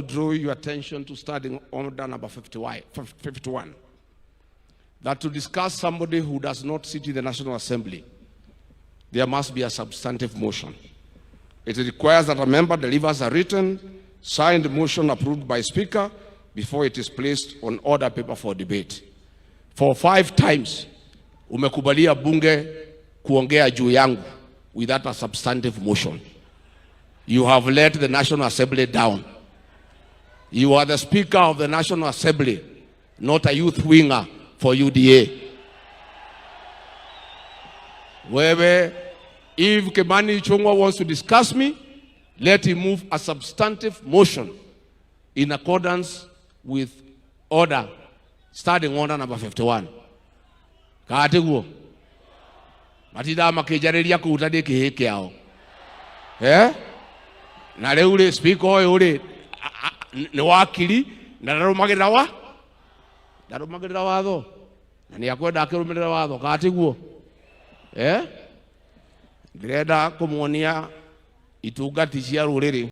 draw your attention to standing order number 51 that to discuss somebody who does not sit in the National Assembly, there must be a substantive motion. It requires that a member delivers a written, signed motion approved by Speaker before it is placed on order paper for debate. For five times umekubalia bunge kuongea juu yangu without a substantive motion. You have let the National Assembly down. You are the Speaker of the National Assembly, not a youth winger for UDA. Wewe, if Kimani Ichung'wah wants to discuss me, let him move a substantive motion in accordance with order, standing order number 51. Katiguo matindaga makĩnjarĩria kũu ta ndĩ kĩhĩ kĩao eh? Na rĩu rĩ speaker ũyũ rĩ nĩ wakiri na ndarũmagĩrĩra wa ndarũmagĩrĩra watho na nĩ akwenda akĩrũmĩrĩra watho katiguo eh? Ndĩrenda kũmuonia itungati cia rũrĩrĩ.